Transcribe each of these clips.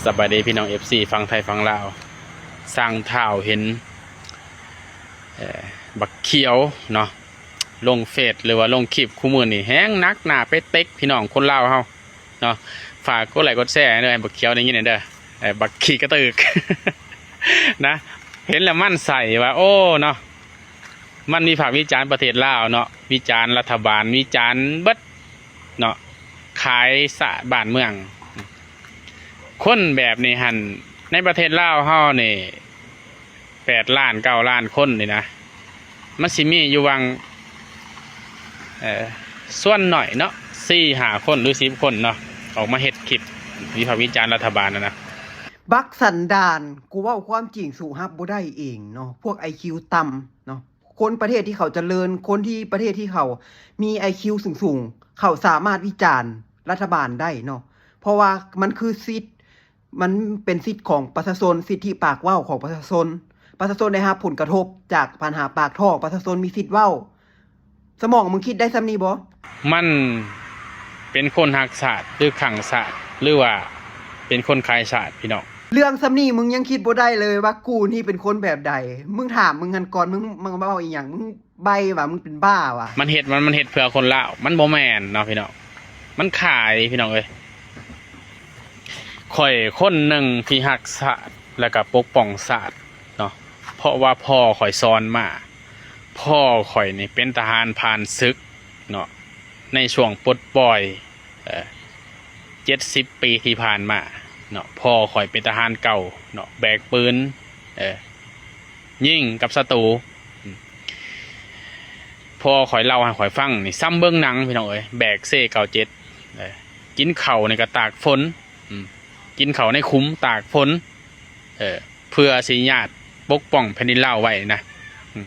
ສະບາຍດີພີ່ນ້ອງເອັຟຊີຝັ່ງໄທຝັ່ງລາວ. ຊ່າງທ້າວເຫັນ ເອີ ບັກຂຽວເນາະ ລົງເຟສ ຫຼືວ່າລົງຄລິບຄູ່ມື້ນີ້ແຮງໜັກໜ້າໄປເຕັກພີ່ນ້ອງຄົນລາວເຮົາເນາະ. ຝາກກົດໄລກົດແຊໃຫ້ເດີ ໃຫ້ບັກຂຽວໄດ້ຍິນແດ່ເດີ ເອີ ບັກຂີ້ກະຕຶກນະ. ເຫັນແລ້ວໝັ້ນໄສ້ວ່າ ໂອ້ເນາະ ມັນວິພາກວິຈານປະເທດລາວເນາະ ວິຈານລັດຖະບານ ວິຈານເບິດເນາະ ຂາຍຊາດບ້ານເມືອງ. ຄົນແບບນີ້ຫັ້ນ ໃນປະເທດລາວເຮົານີ້ ແປດລ້ານເກົ້າລ້ານຄົນນີ້ນະ ມັນຊິມີຢູ່ຫວ່າງ ເອີ ສ່ວນໜ້ອຍເນາະ ສີ່ຫ້າຄົນ ຫຼື ສິບຄົນເນາະ ອອກມາເຮັດຄລິບວິພາກວິຈານລັດຖະບານຫັ້ນນະ. ບັກສັນດານ ກູເວົ້າຄວາມຈິງ ສູຮັບບໍ່ໄດ້ເອງເນາະ ພວກໄອຄິວຕ່ຳເນາະ. ຄົນປະເທດທີ່ເຂົາຈະເລີນ ຄົນທີ່ປະເທດທີ່ເຂົາມີໄອຄິວສູງໆ ເຂົາສາມາດວິຈານລັດຖະບານໄດ້ເນາະ ເພາະວ່າມັນຄືສິດ ມັນເປັນສິດຂອງປະຊາຊົນ ສິດທິປາກເວົ້າຂອງປະຊາຊົນ ປະຊາຊົນໄດ້ຮັບຜົນກະທົບຈາກບັນຫາປາກທ້ອງ ປະຊາຊົນມີສິດເວົ້າ. ສະໝອງມຶງຄິດໄດ້ສ່ຳນີ້ບໍ່? ມັນ ເປັນຄົນຮັກຊາດ ຫຼື ຄັ່ງຊາດ ຫຼືວ່າເປັນຄົນຂາຍຊາດພີ່ນ້ອງ. ເລື່ອງສ່ຳນີ້ ມຶງຍັງຄິດບໍ່ໄດ້ເລີຍວ່າກູນີ້ເປັນຄົນແບບໃດ. ມຶງຖາມມຶງຫັ້ນກ່ອນ ມຶງມາເວົ້າອີ່ຫຍັງ ມຶງໃບ້ຫວາ ມຶງເປັນບ້າຫວາ. ມັນເຮັດ ມັນ ມັນເຮັດເພື່ອຄົນລາວ ມັນບໍ່ແມ່ນເນາະພີ່ນ້ອງ ມັນຂາຍພີ່ນ້ອງເອີຍ. ຂ້ອຍຄົນໜຶ່ງທີ່ຮັກຊາດ ແລະກະປົກປ້ອງຊາດເນາະ ເພາະວ່າພໍ່ຂ້ອຍສອນມາ. ພໍ່ຂ້ອຍນີ້ເປັນທະຫານຜ່ານສຶກເນາະ ໃນຊ່ວງປົດປ່ອຍ ເອີ ເຈັດສິບປີທີ່ຜ່ານມາເນາະ ພໍ່ຂ້ອຍເປັນທະຫານເກົ່າເນາະ ແບກປືນ ເອີ ຍິງກັບສັດຕູ. ພໍ່ຂ້ອຍເລົ່າໃຫ້ຂ້ອຍຟັງນີ້ ສ່ຳເບິ່ງໜັງພີ່ນ້ອງເອີຍ ແບກເຊເກົ້າເຈັດ ເອີ ກິນເຂົ້ານີ້ກະຕາກຝົນ ອືມ ກິນເຂົ້າໃນຂຸມຕາກຝົນ ເອີ ເພື່ອຊິຍາດປົກປ້ອງແຜ່ນດິນລາວໄວ້ນະ. ອືມ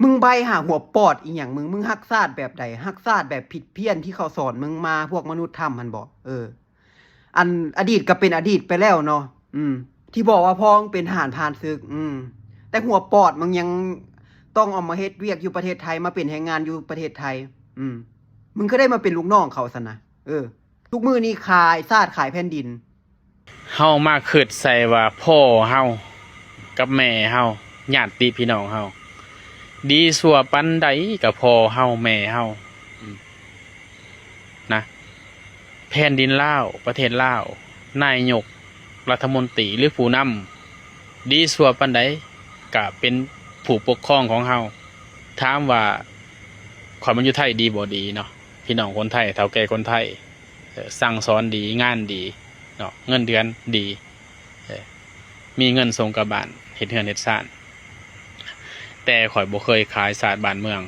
ມຶງໃບ້ຫາຫົວປອດອີ່ຫຍັງມຶງ ມຶງຮັກຊາດແບບໃດ ຮັກຊາດແບບຜິດພຽນທີ່ເຂົາສອນມຶງມາ ພວກມະນຸດຖ້ຳຫັ້ນບໍ? ເອີ ອັນອະດີດກະເປັນອະດີດໄປແລ້ວເນາະ ອືມ ທີ່ບອກວ່າພໍ່ມຶງເປັນທະຫານຜ່ານສຶກ ອືມ ແຕ່ຫົວປອດມຶງຍັງຕ້ອງເອົາມາເຮັດວຽກຢູ່ປະເທດໄທ ມາເປັນແຮງງານຢູ່ປະເທດໄທ ອືມ ມຶງຄືໄດ້ມາເປັນລູກນ້ອງເຂົາຊັ້ນນະ ເອີ ທຸກມື້ນີ້ຂາຍຊາດຂາຍແຜ່ນດິນ. ເຮົາມາຄຶດໃສ່ວ່າພໍ່ເຮົາກັບແມ່ເຮົາ ຍາດຕິພີ່ນ້ອງເຮົາ ດີຊົ່ວປານໃດກະພໍ່ເຮົາແມ່ເຮົາ ອືມ ນະ ແຜ່ນດິນລາວ ປະເທດລາວ ນາຍົກ ລັດຖະມົນຕີ ຫຼື ຜູ້ນຳ ດີຊົ່ວປານໃດກະເປັນຜູ້ປົກຄອງຂອງເຮົາ. ຖາມວ່າຂ້ອຍມາຢູ່ໄທດີບໍ່? ດີເນາະ ພີ່ນ້ອງຄົນໄທ ເຖົ້າແກ່ຄົນໄທ ເອີ ສັ່ງສອນດີ ງານດີເນາະ ເງິນເດືອນດີ ເອີ ມີເງິນສົ່ງກັບບ້ານ ເຮັດເຮືອນເຮັດຊານ ແຕ່ຂ້ອຍບໍ່ເຄີຍຂາຍຊາດບ້ານເມືອງ.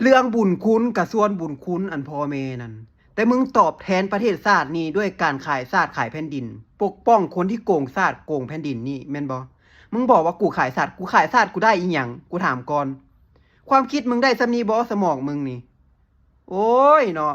ເລື່ອງບຸນຄຸນກະຊວນບຸນຄຸນອັນພໍ່ແມ່ນັ້ນ ແຕ່ມຶງຕອບແທນປະເທດຊາດນີ້ດ້ວຍການຂາຍຊາດຂາຍແຜ່ນດິນ ປົກປ້ອງຄົນທີ່ໂກງຊາດໂກງແຜ່ນດິນນີ້ແມ່ນບໍ່? ມຶງບອກວ່າກູຂາຍຊາດ ກູຂາຍຊາດກູໄດ້ອີ່ຫຍັງ? ກູຖາມກ່ອນ ຄວາມຄິດມຶງໄດ້ສ່ຳນີ້ບໍ່? ສະໝອງມຶງນີ້ ໂອ້ຍເນາະ.